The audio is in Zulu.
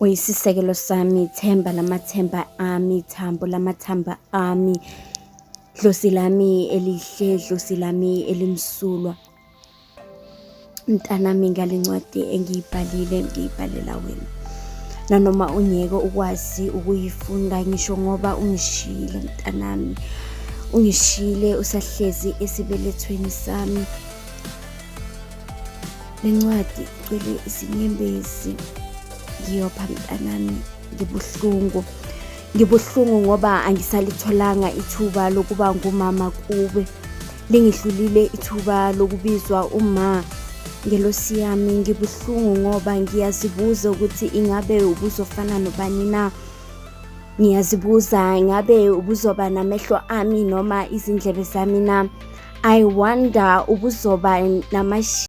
Uyisisekelo sami, ithemba lamathemba ami, thambo lamathamba ami, dlozi lami elihle, dlozi lami elimsulwa. Mntanami ngale ncwadi engiyibhalile ngiyibhalela wena. Nanoma ungeke ukwazi ukuyifunda ngisho ngoba ungishiyile mntanami. Ungishiyile usahlezi esibelethweni sami. Le ncwadi igcwele izinyembezi. Ngiyopha mntanami ngibuhlungu. Ngibuhlungu ngoba angisalitholanga ithuba lokuba ngumama kuwe. Lingihlulile ithuba lokubizwa uma ngelosi yami. Ngibuhlungu ngoba ngiyazibuza ukuthi ingabe ubuzofana nobani na. Ngiyazibuza ngabe ubuzoba namehlo ami noma izindlebe zami na. I wonder ubuzoba namashi.